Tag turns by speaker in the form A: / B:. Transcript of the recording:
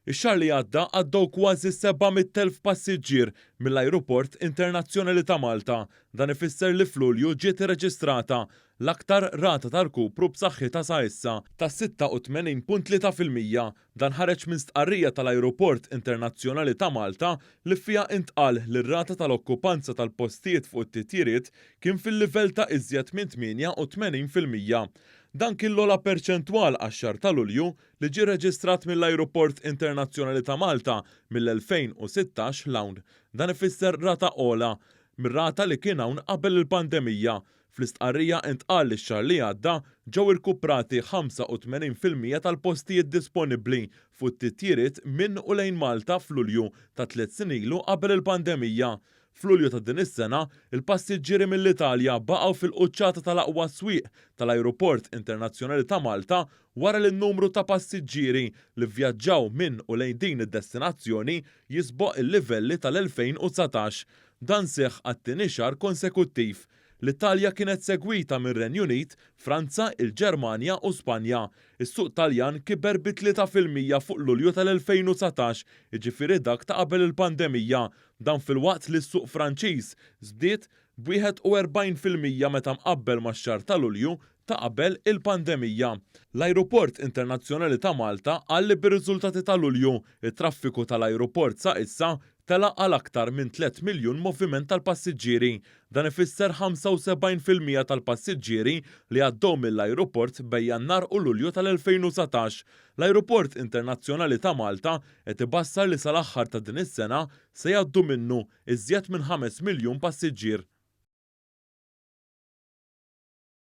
A: Ix-xahar li għadda għaddew kważi 700,000 passiġġier mill-Ajruport Internazzjonali ta' Malta. Dan ifisser li f'Lulju ġiet irreġistrata l-aktar rata ta' rkupru b'saħħitha sa issa ta' 86.3%. Dan ħareġ minn stqarrija tal-Ajruport Internazzjonali ta' Malta li fiha intqal li r-rata tal-okkupanza tal-postijiet fuq it-titjiriet kien fil-livell ta' iżjed minn 88%. Dan kien l-ogħla perċentwal għax-xahar ta' Lulju li ġie rreġistrat mill-Ajruport Internazzjonali ta' Malta mill-2016 'l hawn. Dan ifisser rata ogħla mir-rata li kien hawn qabel il-pandemija. Fl-istqarrija intqal li x-xahar li għadda ġew irkuprati 85% tal-postijiet disponibbli fuq it-titjiriet minn u lejn Malta f'Lulju ta' tliet snin ilu qabel il-pandemija. F'Lulju ta' din is-sena, il-passiġġieri mill-Italja baqgħu fil-quċċata tal-aqwa swieq tal-Ajruport Internazzjonali ta' Malta wara li n-numru ta' passiġġieri li vvjaġġaw minn u lejn din id-destinazzjoni jisboq il-livelli tal-2019. Dan seħħ għat-tieni xahar konsekuttiv. L-Italja kienet segwita mir-Renju Unit, Franza, il-Ġermanja u Spanja. Is-suq Taljan kiber bi 3% fuq Lulju tal-2019, jiġifieri dak ta' qabel il-pandemija. Dan filwaqt li s-suq Franċiż żdied b'41% meta mqabbel max-xahar ta' Lulju ta' qabel il-pandemija. L-Ajruport Internazzjonali ta' Malta qal li bir-riżultati ta' Lulju, it-traffiku tal-ajruport sa issa tela' għal aktar minn 3 miljun moviment tal-passiġġieri. Dan ifisser 75% tal-passiġġieri li għaddew mill-ajruport bejn Jannar u Lulju tal-2019. L-Ajruport Internazzjonali ta' Malta qed ibassar li sal-aħħar ta' din is-sena se jgħaddu minnu iżjed minn 5 miljun passiġġier.